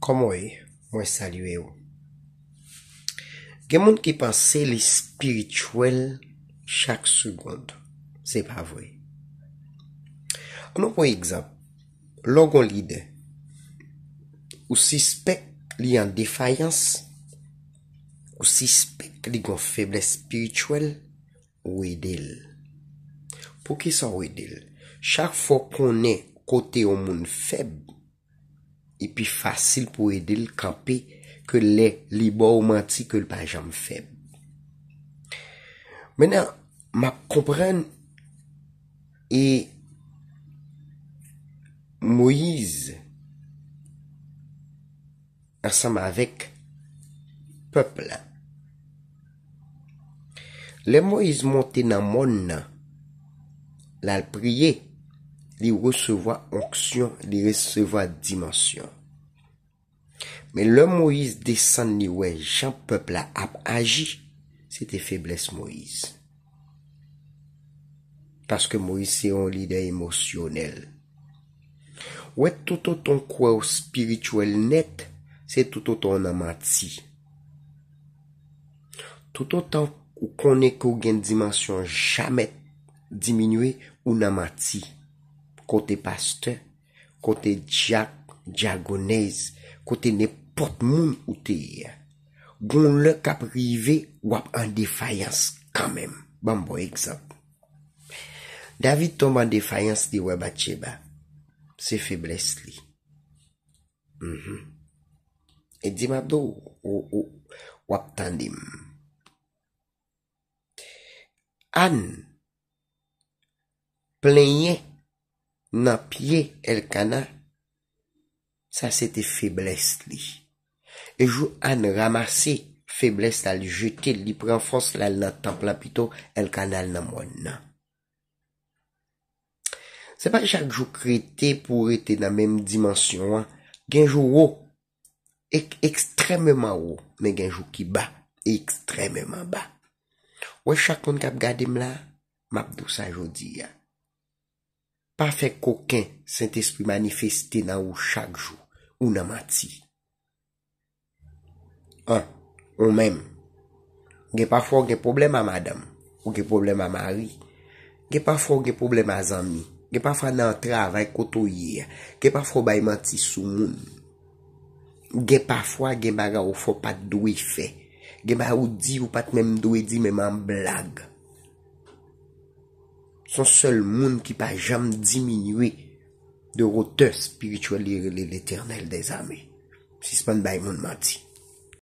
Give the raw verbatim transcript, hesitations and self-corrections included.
Kòman w ye? Mwen salye w. Gen moun ki panse li espirityèl chak segonn. Se pa vre. Ann nou pran egzanp. Lè w gen yon lidè, ou sispèk li an defayans, ou sispèk li gen yon feblès espirityèl, ou ede l. Poukisa w ede l? Chak fwa w konnen kote yon moun fèb, li pi fasil pou w ede l kanpe ke lè li ba w manti ke l pa janm fèb. Mentnan, m ap konprann e Moyiz ansanm avèk pèp la. Lè Moyiz monte nan mòn nan, l al priye, li resevwa onksyon, li resevwa dimansyon. Men lè Moyiz desann, li wè jan pèp la ap aji, se te feblès Moyiz. Paske Moyiz se yon lidè emosyonèl. Wè, toutotan w kwè w espirityèl nèt, se toutotan w nan manti. Toutotan ou konnen ke w gen dimansyon jamè diminye, ou nan manti. Kote pastè, kote dyak, dyagonèz, kote nenpòt moun ou te ye a. Gon lè k ap rive, w ap an defayans kanmenm. Ban m ba w egzanp. David tonbe an defayans, li wè Batcheba. Se feblès li. Mhm. E di m ap di w, ou, ou, w ap tande m. Ann plenyen nan pye Èlkana, sa se te feblès li. E jou Ann ranmase feblès la, li jete l, li pran fòs la, l nan tanp lan pito, Èlkana al nan mòn nan. Se pa chak jou k rete pou w rete nan menm dimansyon an. Gen jou wo, ek-, ekstrèmeman wo, men gen jou ki ba, ekstrèmeman ba. Wè, chak moun k ap gade m la, m ap di w sa jodi a. Pa fè koken Sentespri manifeste nan ou chak jou, ou nan manti. An, ou menm. Gen pafwa w gen pwoblèm a madanm, ou gen pwoblèm a mari. Gen pafwa w gen pwoblèm a zanmi. Gen pafwa nan travay kote w ye a. Gen pafwa w bay manti sou moun. Gen pafwa gen bagay ou fè w pa t dwe fè. Gen bagay ou di ou pa t menm dwe di, menm an blag. Se yon sèl moun ki pa janm diminye de wotè espirityèl, li rele Letènèl dèzame. Sispann bay moun manti.